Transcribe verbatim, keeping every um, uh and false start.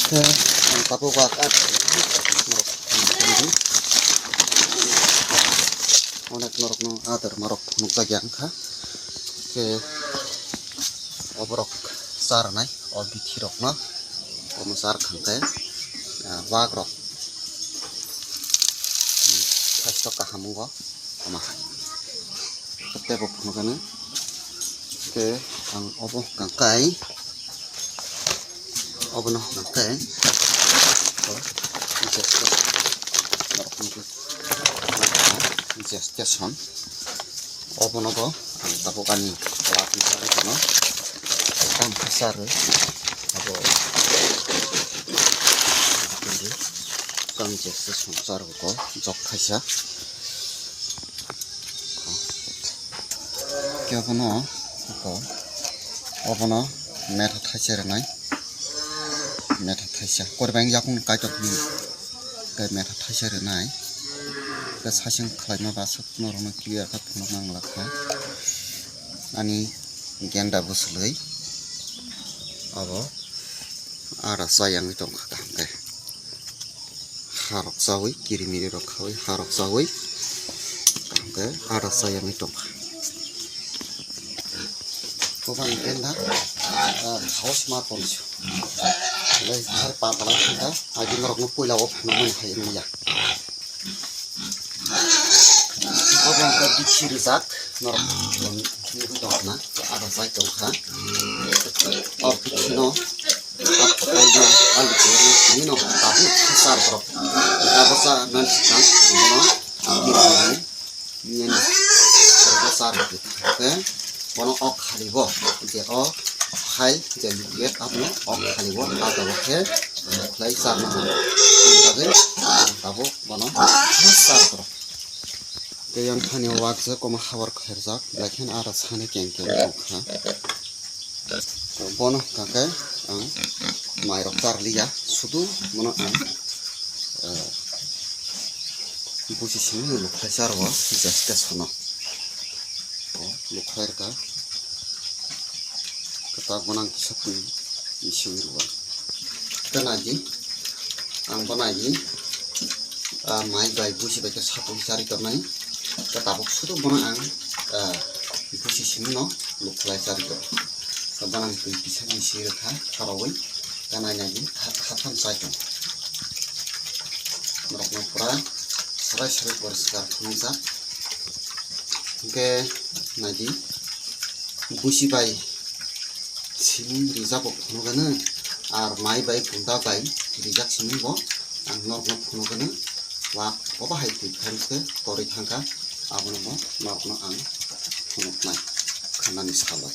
Khe ang tabuk wak adar norok phunukdi. Onek norokno adar norok phunukjak ya wngkha. Khe oborok charnai o bithirokno omo char khangkhe, ah, wakrok, hmm, saisto kaham wngo omo hai. Tei bo phunukgano. Khe ang obo hwnkha kai. Obono hwnkha kai. Gestation. Obono bo ang tabuk ani wak ni sari kono. Tam khe sari. Abo. Tam gestation sari ko jok khaisa. Khe obono, oko, obono metha thaisa rwnai, metha thaisa, koribai yakung kaitor hwnwi, khe metha thaisa rwnai, khe sasing khlaima baswk norokno clear khe phunuk nang lakha, ani genda bwswlwi, abo. Ara chayangwi tongkha kaham khe. Harok chawi, kirimiri rok khawi, harok chawi. Kaham khe ara chayangwi tongkha. Bopang genda, ah, house ma tongsi. Lai har pa pala genda, agi norok no puila o phunuk mani hai ya. Obo hwnkhe bithi rijak, norok nugwi tongkha na, abo chai tongkha. O bithi no, o phaino, alu khe no, tini no, tabuk sar borok. Abo cha nani swkang, bono, nini, nini, abo char khe, bono o khali bo, je o khai, je lukle, abono o khali bo, abo khe, khlai charna, bagwi, tabuk. Bono sar borok. Tei yang thani wak je komo habor kherjak, belai kheno aro sani keng keng tongkha. Bono hwnkha khe ang mairok charliya, sudu bono ang, eh, busi simi lukhlai charwo, je stationo. O lukhlai rwkha. Kwtal bono ang kisa twi bisi rwkha. Tei nai di, ang bo nai di, ah, mai bai busi bai khe sapung chari tongnai. Tei tabuk sudu bono ang, ah, busi simi no lukhlai chari tongo. Tei bono ang twi kisa bisi rwkha kharaui. Tei nai nai di, kha, kha tham chai tongo. Norokno pura sarai sarai poriskar khwnajak. Hwnkhe nai di, busi bai simi rijak bo phunukgano, ar mai bai bunda bai rijak simi bo ang norokno phunukgano. Wak obo hai twi phan khe torwi thangkha, abono bo norokno ang phunuknai khanani salo.